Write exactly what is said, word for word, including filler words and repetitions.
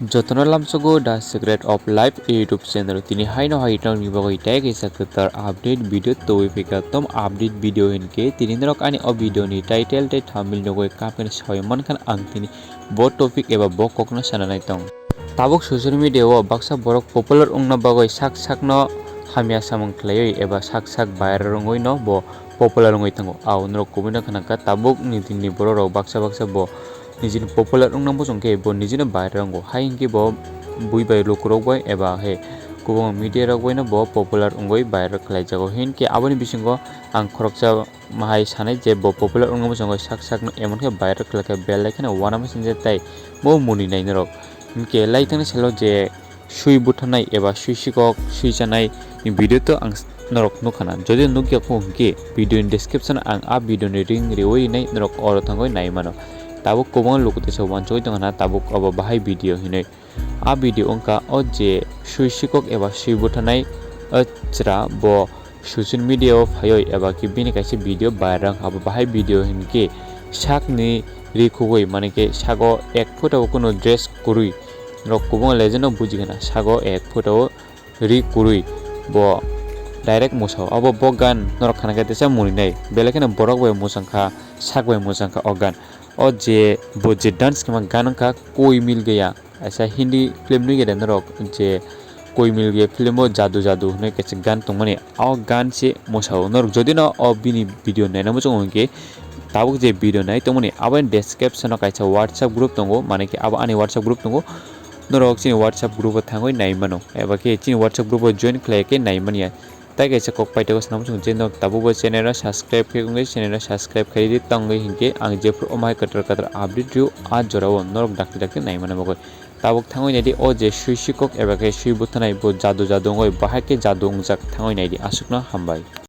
Jotono lamsogo The Secret of Life YouTube channel. Tini haino hai nokni bagwi tei kaisa kwtal update video tubui phika. Tom update video hinkhe tini norok ani o video ni title tei thumbnail nugwi kapeni sawi mankha ang tini bo topic eba bo kokno sana nai tong. Tabuk social media o baksa borok popular wngna bagwi sak sakno hamya samung khlaiwi eba sak sak viral wngwi no bo popular wngwi thango. Ao norok kubui no khna kha tabuk ni din ni borok rok baksa baksa bo nijini popular wngna muchung khe bo nijino viral wngo. Hai hinkhe bo bui bai lukurok bai eba he kwbangma media rok bai no bo popular wngwi viral khlai jago. Hinkhe aboni bisingo ang khoroksa mahai sanai je bo popular wngna muchungo sak sakno emon khe viral khlai kha belai kheno uanamasingcha tei bo muni nai norok. Hinkhe lai thangni salo je sui butharnai eba sui sikok sui chanai ni video to ang s-, norok nukha na. Jodi nukya kho hinkhe video ni description ang a video ni link riwi rinai norok oro thangwi nai mano. Tabuk kwbangma luku teisa uansugwi tongkha na tabuk obo bahai video hinwi. A video wngkha o je sui sikok eba sui butharnai o chwra bo social media o phaiwi eba khe bini kaisa video viral wngkha. Abo bahai video hinkhe sakni ri khugwi, mane khe sago ek phuta o kunu dress kwrwi. Norok kwbangma legend no buji khana, sago ek phuta o ri kwrwi. Bo direct mwsao. Abo bo gan norok khana khe teisa muni nai. Belai kheno borok bai mwchang kha, sak bai mwchang kha o gan. O je bo je dance khema gan wngkha Koi Mil Gaya. Kaisa Hindi film nugwi de norok je Koi Mil Gaya film o Jadu Jadu hinwi kaisa gan tongmani. O gan se mwsao. Norok jodi no o bini video naina muchungo hinkhe tabuk je video nai tongmani aboni description o kaisa WhatsApp group tongo, mane khe abo ani WhatsApp group tongo. Norok chini WhatsApp group o thangwi nai mano, eba khe chini WhatsApp group o join khlai khe nai manya. Tai kaisa kok paithago sana muchungo je norok tabuk bo channel o subscribe khe wngwi channel o subscribe khai di tongwi hinkhe ang jephru omo hai kwtal kwtal update rw a jora o norok dakti dakti nai mana bagwi. Tabuk thangwi nai di o je sui sikok eba khe sui butharnai bo jadu jadu wngwi bahai khe jadu wngjak thangwi nai di aswkno hambai.